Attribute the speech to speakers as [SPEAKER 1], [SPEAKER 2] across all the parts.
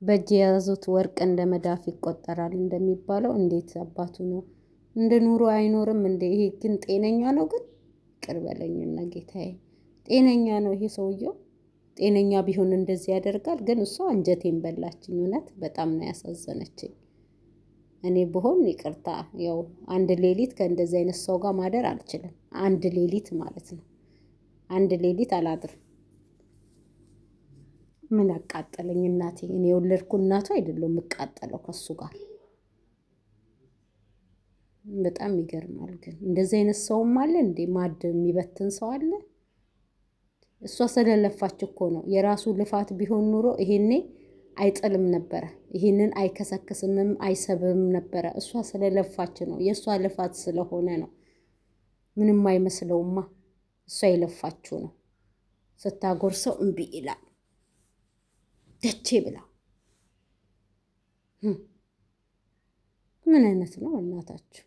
[SPEAKER 1] በእጅ የያዙት ወርቅ እንደ መዳፍ ይቆጠራል እንደሚባለው እንዴት አባቱ ነው እንደ ኑሮ አይኖርም እንዴ? ይሄ ግን ጤነኛ ነው? ግን ይቅር በለኝና ጌታዬ፣ ጤነኛ ነው ይሄ ሰውየው? ጤነኛ ቢሆን እንደዚህ ያደርጋል? ግን እሷ አንጀቴን በላችኝ። እውነት በጣም ነው ያሳዘነችኝ። እኔ ብሆን ይቅርታ፣ ያው አንድ ሌሊት ከእንደዚህ አይነት ሰው ጋር ማደር አልችልም። አንድ ሌሊት ማለት ነው። አንድ ሌሊት አላድርም። ምን አቃጠለኝ እናቴ? እኔ የወለድኩ እናቱ አይደለም የምቃጠለው ከሱ ጋር። በጣም ይገርማል። ግን እንደዚህ አይነት ሰውም አለ እንዴ? ማድ የሚበትን ሰው አለ? እሷ ስለለፋች እኮ ነው። የራሱ ልፋት ቢሆን ኑሮ ይሄኔ አይጥልም ነበረ። ይሄንን አይከሰክስምም አይሰብርም ነበረ። እሷ ስለለፋች ነው። የእሷ ልፋት ስለሆነ ነው። ምንም አይመስለውማ። እሷ የለፋችው ነው። ስታጎርሰው እምቢ ይላል። ደቼ ብላ ምን አይነት ነው እናታችሁ?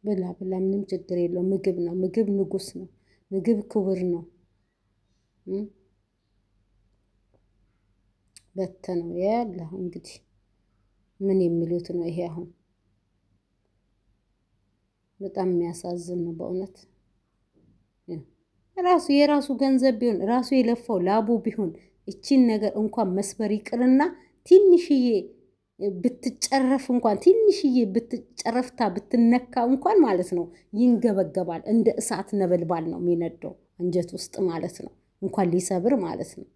[SPEAKER 1] ብላ ብላ፣ ምንም ችግር የለው። ምግብ ነው። ምግብ ንጉስ ነው። ምግብ ክቡር ነው። በተነው ያለ እንግዲህ ምን የሚሉት ነው ይሄ አሁን? በጣም የሚያሳዝን ነው በእውነት። ራሱ የራሱ ገንዘብ ቢሆን ራሱ የለፋው ላቡ ቢሆን እቺን ነገር እንኳን መስበር ይቅርና ትንሽዬ ብትጨረፍ እንኳን ትንሽዬ ብትጨረፍታ ብትነካ እንኳን ማለት ነው ይንገበገባል። እንደ እሳት ነበልባል ነው የሚነደው አንጀት ውስጥ ማለት ነው። እንኳን ሊሰብር ማለት ነው።